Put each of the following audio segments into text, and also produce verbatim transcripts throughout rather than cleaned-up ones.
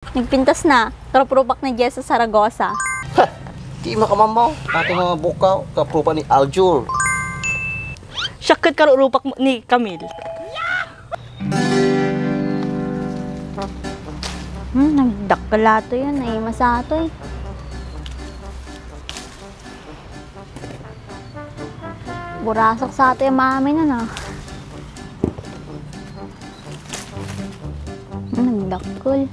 Nagpintas na, karuprupak ni Jessa Zaragoza. Ha! Di makamamaw, ato nga bukaw, karuprupak ni Aljur. Siak ket karuprupak ni Camille. Hmm, nagdakkel ato yan. Ay, masato eh. Burasak sa ato yung mami na na. Hmm, nagdakkel.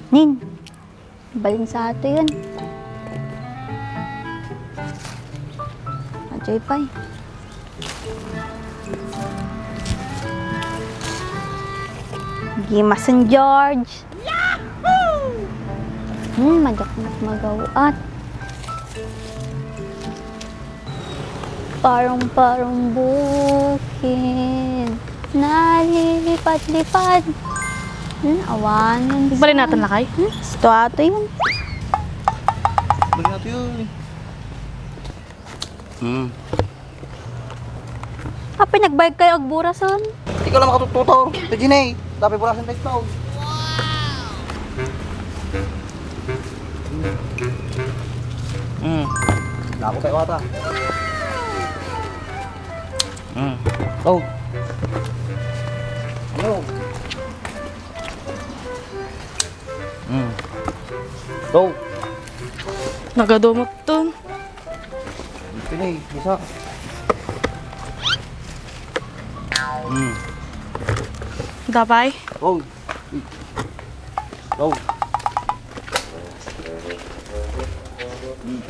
Nin, balin sa ato yun. Ajoy pay. Gimasen George. Hmm, majaknak magawat. Parang-parang bukid, nalilipad-lipad. Hmm, awan. Bali natin lakay? Hmm, ito ato yun. Bali natin yun. Hmm. Apay, nagbayag kayo agburasan? Ikaw lang makatututor. Ito, Jinay. Dapat burasan tayo ito. Hmm. Lako tayo ata. Hmm. Oh. Ano? Hmm. Go. Nagadumot ton. Pili, isa. Hmm. Dapay? Oh. Go. Hmm.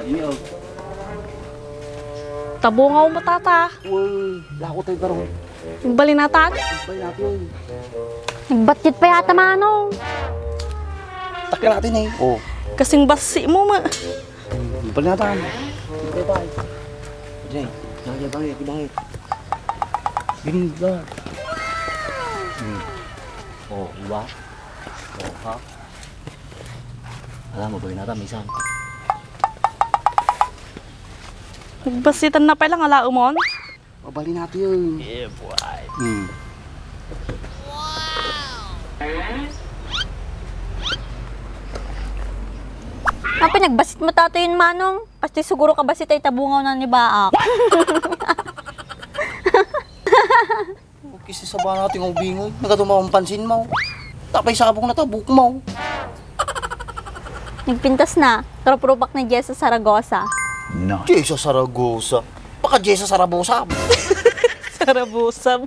Ini, oh. Tabungaw mo, tata. Uy, lako tayo karon. Bali natin? Bali natin. Nagbatid pa yata, Manong. Takya natin eh. Oh. Kasing basi mo, ma. Bali natin. Bye-bye. Jay, jay, bangit, bangit. Gini, ba? Hmm. Oh, iwa. Oh, ha? Alam mo, bali natin, minsan. Nagbasitan na pala nga laumon. Mabali nato yun. Yeah, boy. Hmm. Apay, nagbasit mo tato yun, Manong. Pasti siguro kabasit ay tabungaw na ni Baak. Kisi sa ba natin ang ubingoy? Nagatumaw ang pansin mo. Tapay sabong na tabuk mo. Nagpintas na. Karuprupak ni Jessa Zaragoza. Jessa Zaragoza. Baka Jessa Sarabusa. Sarabusab.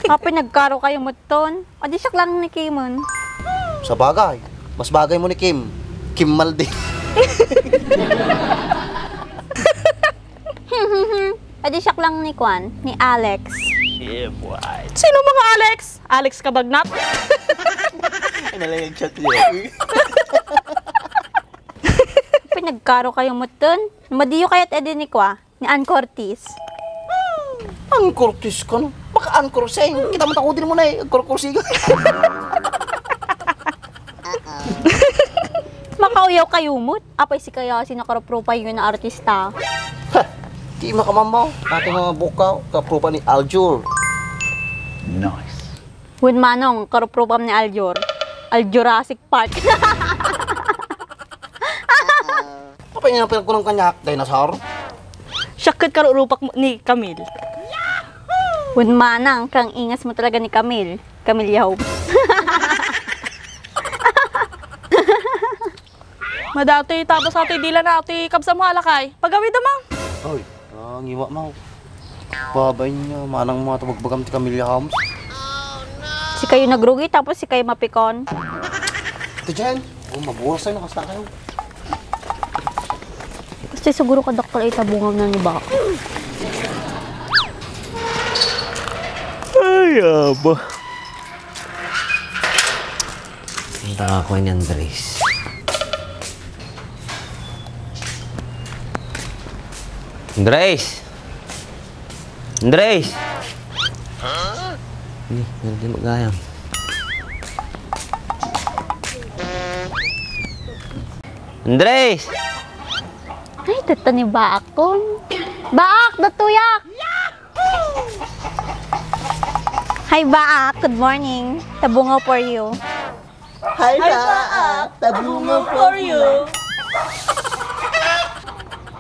Apay, nagkaro kayo muton. O di siak lang ni Kimon. Sa bagay, mas bagay mo ni Kim. Kim Maldi. O di siak lang ni Kwan, ni Alex. Sino mga Alex? Alex Kabagnat? Ay, nalagay ang chat niya. Pinagkaro kayo muton. Madiyo kayat edi ni kwa, ni Ann Curtis. Ann Curtis ka, no? Baka Ann Cursing. Kita mo, takudin mo na eh. Ann Curcursing. Makauyaw kayo mut. Apay, si kaya sinakaruprupa yun na artista. Ha! Di makamamaw. Ato nga bukaw, karuprupa ni Aljur. Nice. Wen, Manong, karuprupam ni Aljur. Al Jurassic Park. Apay nga pinagkunam kaniak, dinosaur? Siak ket karurupak mo ni Camille. Wen, Manang, kang ingas mo talaga ni Camille. Camille Homes. Madatoy, tapos atoy dila na, atoy kabsat mo, alakay. Pagawid mo. Oy, ah, ngiwa mo. Babay niya, manang mo, ato bagbagam ti Camille Homes. Si kayo nagrugi, tapos si kayo mapikon. Ito dyan. Oh, mabuwas tayo, nakasta kayo. Kasi siguro kadakkel ay tabungan na ni Baka. Ay, aba. Punta nga ako ni Andres. Andres! Andres! Ni, meron din mag-ayam. Andres! Ay, tata ni Bakon. Baak, datuyak! Hi, Baak. Good morning. Tabungaw for you. Hi, Baak. Tabungaw for you.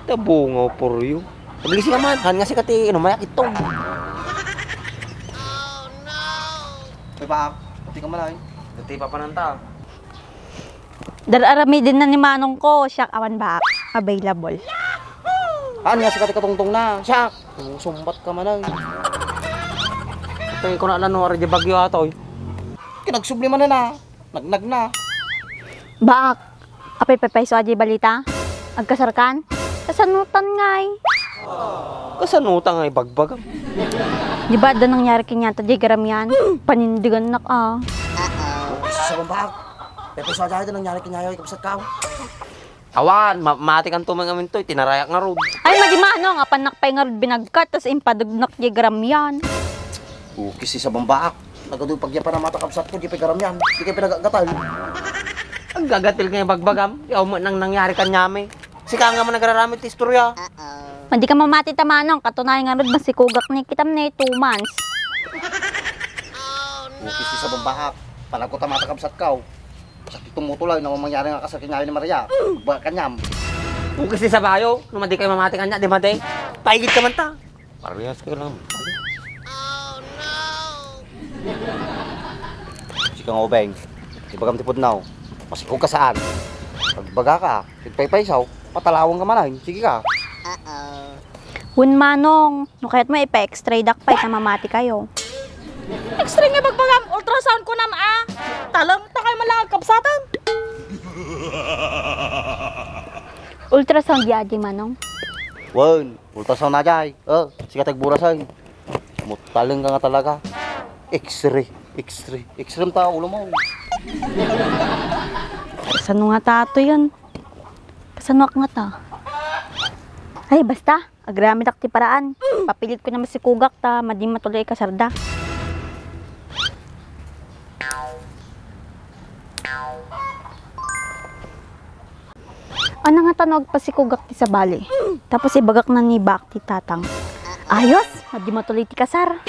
Tabungaw for you. Aglisi ka man. Han nga sika ti inumayak ittong. Ay, Baak. Pati ka man ay. Dati papananta. Dar-aramidin na ni manong ko, siak awan baak available. Haan nga sika ti katungtong na, siak. Sumbat ka man ay. Ito yung kunaan no, ari di bagyo ato, eh. Kinagsubli man na, nagnag na. Baak, apay paypayso a di balita? Agkasarkan? Kasanutan ngay. Kasanutan ngay bagbagam. Di ba adda nangyari kenyato di garamian? Panindigan nak a. Sa bambak. Pepe sa jay nangyari kenyayo ikapsat ka. Awan, ma mati kan tumang amin to, tinarayak nga rod. Ay, madi manong, apan nak pay nga rod binagkat, tas impadagnak di garamian. Ukis sa bambak. Nagadu pagyapan ang mata kabsat ko, di pay garamian. Di kay pinagagatal. Agagatil kay bagbagam, yaw mo nang nangyari kanyami. Sika nga man nagraramit ti istorya. Madi ka mamati ta manong, katunay nga rod masikugak ni kitam ni two months. Ukis sa bambahak, palago ta mata kabsat ka. Sakit tumutulay na mangyari nga kasal kanya ni Maria. Ba kanyam. Ukis sa bayo, no madi kayo mamati kanya, di madi. Paigid ka man ta. Parehas ka lang. Sika nga ubeng, ibagam ti pudnaw. Masikog ka saan? Pagbaga ka, pagpaypaysaw, patalawang ka man ay. Sige ka. Wen manong, no kayat mo ipa-X-ray dak pay ta mamati kayo. X-ray nga bagbagam, ultrasound ko nam a. Talang takay man lang agkabsatan. Ultrasound di adi manong. Wen, ultrasound na jay. Oh, sika tagburasan. Mutaleng ka nga talaga. X-ray, X-ray, X-ray ta ulo mo. Kasano nga tato yan? Kasano ak nga ta? Ay, basta. Agramidak ti paraan. Papilit ko na masikugak ta madi matuloy kasarda. Ana nga ta no agpasikugak ti sabali. Tapos ibagak na ni Bak ti tatang. Ayos, madi matuloy ti kasar.